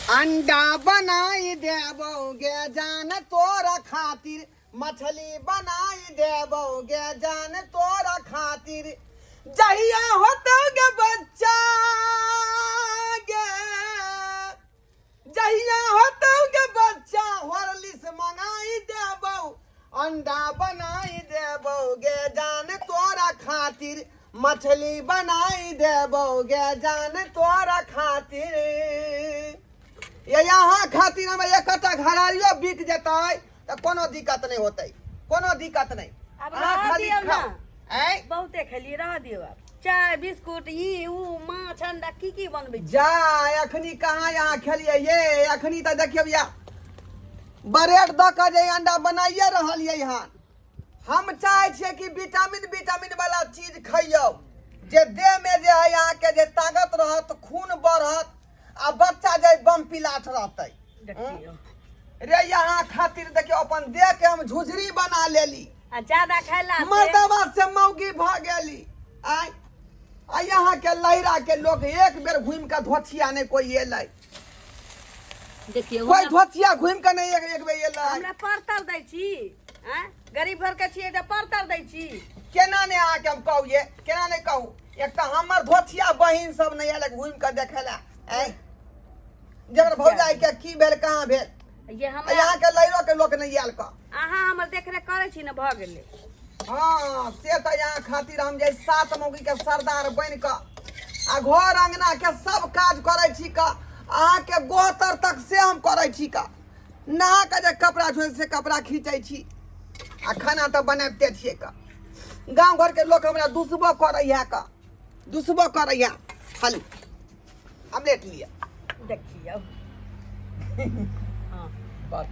अंडा बनाई देबौ गे जान तोरा खातिर, मछली बनाई देबौ गे जान तोरा खातिर। जहिया होतौ गे बच्चा गे, जहिया होतौ गे बच्चा, हॉर्लिक्स मंगाई देबौ, अंडा बनाई देबौ गे जान तोरा खातिर, मछली बनाई देबौ गे जान तोरा खातिर। ये यहाँ खातिर हम एकटा घरारियो बिक जेतै तऽ कोनो दिक्कत नहि होतै, कोनो दिक्कत नहि। आब अहाँ रहऽ खाली दियौ ना। खाउ। आँय? बहुते खेलियै, रहऽ दियौ आब। चाय बिस्कुट ई ऊ माछ अंडा की की बनबै छी? जा अखनी कहाँ यहाँ खेलियै ये? अखनी तऽ देखियौ या ब्रेड दऽ कऽ जे अंडा बनाइए रहलियै हन। हम चाहै छियै कि विटामिन विटामिन वाला चीज खइयौ, जे देहमे जे है अहाँके जे ताकत रहत, खून बढ़त आ बच्चा जे बम पिलाठ रहतै। देखियौ रे, यहाँ खातिर देखियौ अपन देह के हम झुझरी बना लेली। आ ज्यादा खाइला से मर्दवा से मौगी भऽ गेली। आय आ यहाँ के लहरा के लोग एक बेर घूमि के धोछिया नहीं कोई एलै। देखियौ, कोई हमरा धोछिया घूमि के नहीं एक बेर एलै। हमरा परतर दै छी? आँय, गरीब घर के छियै तऽ परतर दै छी? केना ने अहाँके हम कहू ये, केना नहि कहू? एक तऽ हमर धोछिया बहिन सब नहि एलै घूमि के देखै लए। आँय, जकर भौजाई के की भेल, कहाँ भेल? ये हमरा यहाँ के लैरो के लोक नहि आयल कऽ। अहाँ हमर देखरेख करै छी ने, भऽ गेलै। हाँ, से तऽ यहाँ खातिर हम जे सात मौगी के सरदार बनि कऽ आ घर अंगना के सब काज करै छी कऽ, अहाँके गोहतर तक से हम करै छी कऽ। नहा कऽ जे कपड़ा छोड़ि से कपड़ा खींचै छी आ खाना तऽ बनाबिते छियै कऽ। गाँव घरके लोक हमरा दुसबो करैया कऽ, दुसबो करैया। खाली ऑमलेट लिअ। देखियौ। हाँ। बस।